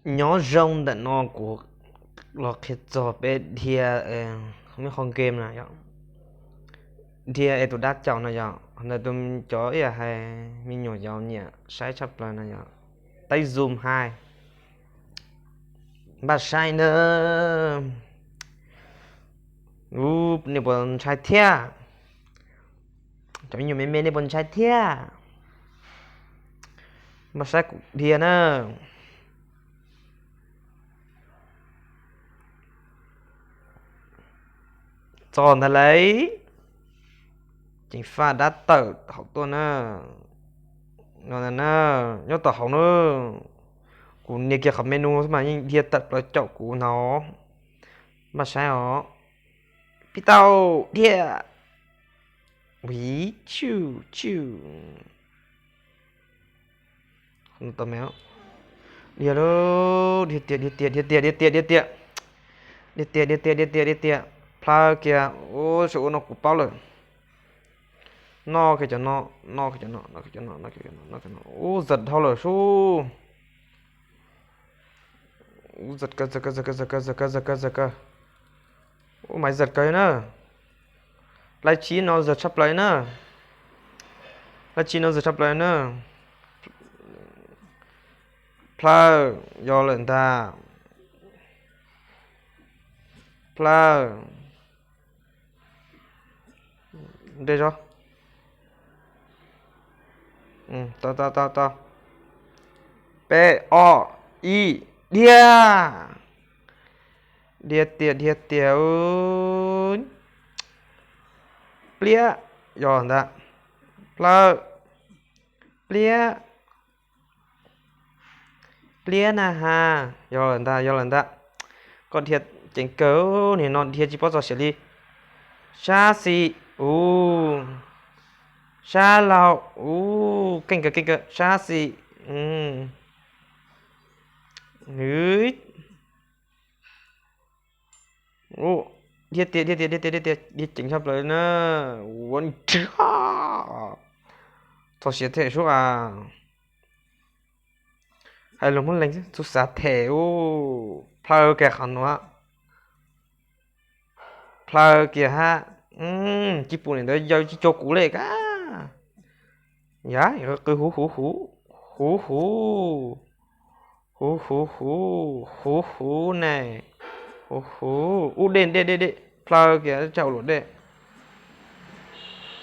Nyob zoo ntawm no kuv los qhia txog peb dhia, qhov game no yom, dhia es tus dab caum no yom, ntawm tus cov ib yam hais me nyuam yaus nyiam saib tshaj plaws no yom, tab zoom hais, npaj saib na. Nej puas ntshai thiab? Cov me nyuam me me nej puas ntshai thiab? Npaj saib kuv dhia na. Txog ntag lauj. Ceev faj dab tawm hauv tuaj na. No na, nyob tom hauv na. Kuv nias kiag qhov menu xwb mas yeej dhia tawm plaws caum kuv no. Npaj saib os. Pib tau, dhia. Ui, chiu, chiu. Dhia lauj, dhia tiag, dhia tiag, dhia tiag, dhia tiag, dhia tiag. Dhia tiag, dhia tiag, dhia tiag, dhia tiag. Plhaw kiag, ua saum ua no kuv paub lawm. Noj kiag cov no, noj kiag cov no, noj kiag cov no, noj kiag cov no, noj kiag no. Ub, zam dhau lawm sub. Ub, zam kawg, zam kawg, zam kawg, zam kawg, zam kawg, zam kawg. Ub, mas zam kawg na. Laj tsib no zam tshaj plaws na. Laj tsib no zam tshaj plaws na. Plhaw, yog lawm ntag. Plhaw. Nte zog. Tau, tau, tau, tau. Peb, ob, ib, dhia. Dhia tiag, dhia tiag. Pliab, yog ntag. Plhaw. Pliab. Pliab na has, yog lawm ntag, yog lawm ntag. Koj dhia ceev kawg, nim no dhia tsis paub txog siav li. Sab xis, ub. Sab laug, ub, keej kawg, keej kawg, sab xis. Dhia tiag, dhia tiag, dhia tiag, dhia tiag, dhia ceev tshaj plaws na. Ua nrhiav. Txog siav them sub as. Hais lus Hmoob Leeg xwb, txhua xav them ub. Plhaw kiag qhov nuav. Plhaw kiag hab. Cib pum nim ntawd yawg tsis cuag kuv li kab. Yam qw huv huv huv, huv huv, huv huv huv, huv huv ne, huv huv, ub dej dej dej dej, plhaw kiag tsau luam dej.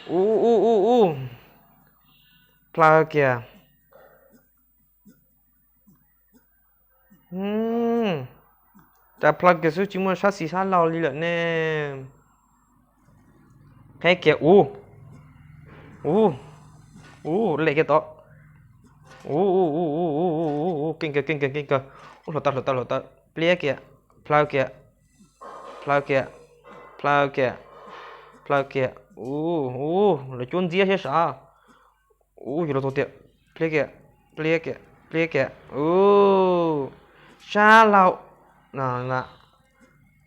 Ub ub ub ub, plhaw kiag. Cas plhaw kiag xwb tsis muaj sab xis sab laug li lawm ne. Qheb kiag ub. Ub. Ub, lem kiag tod. Ub, keej kawg keej kawg keej kawg. Ub, hluav taws hluav taws hluav taws. Pliab kiag. Plhaw kiag. Plhaw kiag. Plhaw kiag. Plhaw kiag. Ub, ub, lawv cuab ntxiab thiab sav. Ub, yuav luag tuag tiag. Pliab kiag. Pliab kiag. Pliab kiag. Ub, sab laug.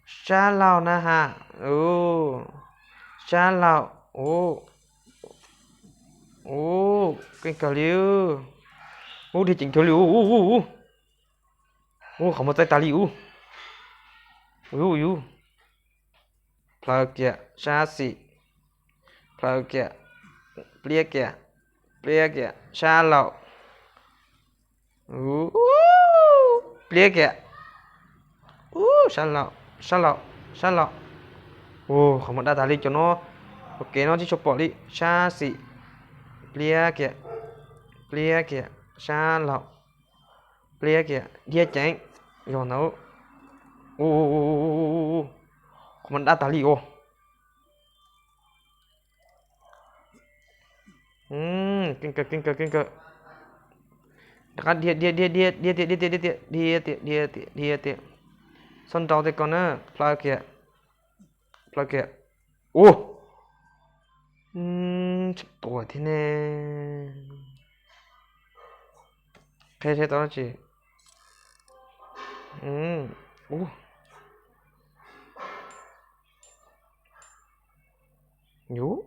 Sab laug na has. Ub, sab laug. Ub, ub, keej kawg li. Ub, dhia ceev kawg li. Ub, ub, ub, ub, qhov muag txaij tas li ub. Ub, ub, plhaw kiag sab xis. Plhaw kiag. Pliab kiag. Pliab kiag sab laug. Pliab kiag. Ub, sab laug, sab laug, sab laug. Ub, qhov muag daj tas li cov no. Ua kev no tsis tshua pom li. Sab xis. Pliab kiag. Pliab kiag sab laug. Pliab kiag dhia ceev. Yog ntawd. Ub, qhov muag daj tas li os. Keej kawg keej kawg keej kawg. Rov qab dhia dhia dhia dhia dhia tiag dhia tiag dhia tiag dhia tiag dhia tiag dhia tiag. Txhob nrau tej ko na. Plhaw kiag. Plhaw kiag. Ua, tsam tuag thiab ne. Qheb seb tau dab tsi. Ub,